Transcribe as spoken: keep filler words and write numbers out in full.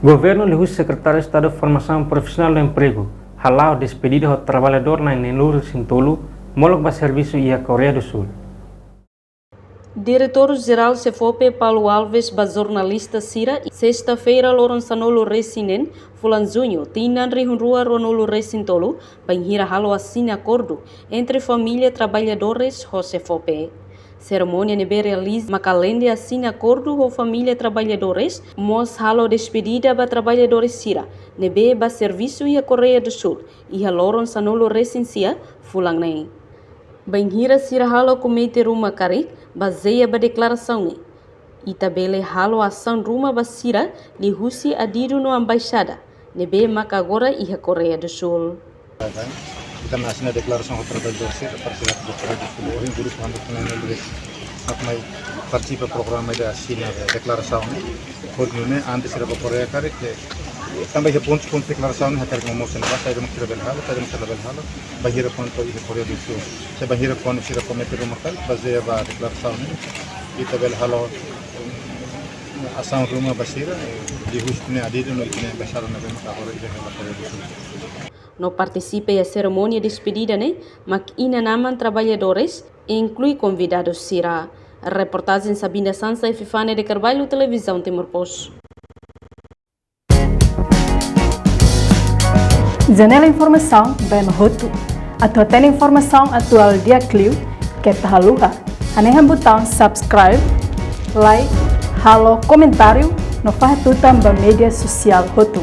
Governu liuhusi Sekretáriu Estadu Formasaun Profisionál no Empregu hala'o despedida ho traballadór na'in-neenulu-resin-tolu molok ba servisu iha Koreia do Súl. Diretór Jerál SEFOPE Paulo Alves ba jornalista sira, sesta-feira loron sanulu-resin-neen, fulan Juñu, tinan rihun rua ruanulu-resin-tolu, bainhira halo asina akordu entre família traballadores ho SEFOPE. Serimónia ne'ebé realiza maka alende asina akordu ho família traballadores, mós halo despedida ba traballadores sira ne'ebé ba servisu iha Koreia do Súl iha loron sanulu-resin-sia fulan ne'e. Bainhira sira halo komete ruma karik, bazeia ba deklarasaun ne'e, ita bele halo asaun ruma ba sira liuhusi adidu no embaixada ne'ebé maka agora iha Koreia do Súl. Ita mai asina deklarasaun ho traballadór sira para sira ba Koreia do Súl. Ohin grupu hamutuk na'in-neenulu-resin-neen mak mai partisipa programa ida asina deklarasaun ne'e. Hodi nune'e antes sira ba Koreia karik, tanba iha pontu-pontu deklarasaun ne'e hakarak ita mós hatene ba saida mak sira bele halo, saida mak sira la bele halo, bainhira kuandu iha Koreia do Súl. Se bainhira kuandu sira komete ruma karik, bazeia ba deklarasaun ne'e, ita bele halo asaun ruma ba sira, liuhusi ita-nia adidu no ita-nia embaixada ne'ebé maka agora iha Koreia do Súl. No partisipa iha serimónia despedida ne'e mak inan-aman traballadores, inklui konvidadu sira. Reportajen Sabina Sansa, Epifania de Carvalho, Televizaun Timor Post. Janela informasaun ba ema hotu. Atu hatene informasaun atuál di'ak liu, keta haluha hanehan butaun subscribe, like, halo komentáriu no fahe tutan ba média sosiál hotu.